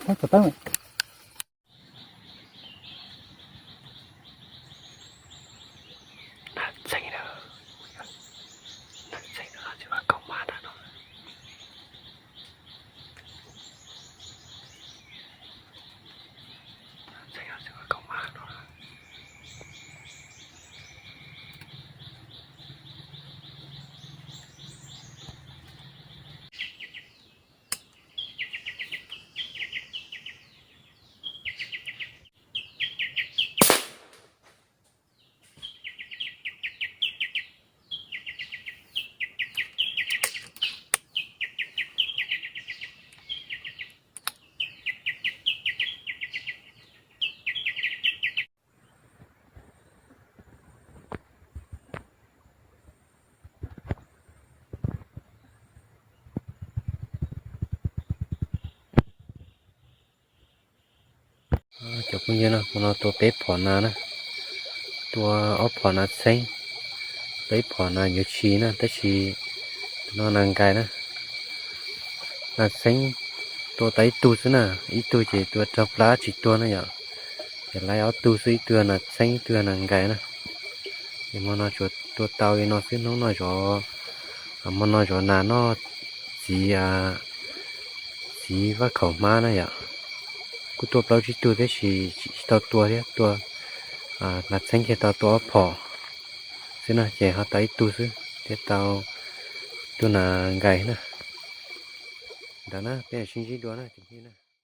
Thaum tau, nas txheeb, nas txheeb no tsis ua kaum mab no. Cov phooj ywg na, hmo no tua peb phom nas na, tua ob phom nas txheeb, peb phom nas yuav tshis na, tab sis tus no nas nkais na. Nas txheeb tua tau ib tug xwb na, ib tug ces tua raug plab tsis tuag na yom. Ces lawv ob tug xwb, ib tug yog nas txheeb, ib tug yog nas nkais na. Ces hmo no tsuas tua tau li no xwb, hnub no zov, hmo no zov nas noj txiv, txiv vaj khaum hmab na yom. Kuj tua plaub tsib tug tab sis tsis tau tua thiab, tua nas txheeb kiag tau tua ob phom xwb na, ces ho tau ib tug xwb thiab, tau tus nas nkais na. Ntawd na, peb sib ntsib dua na.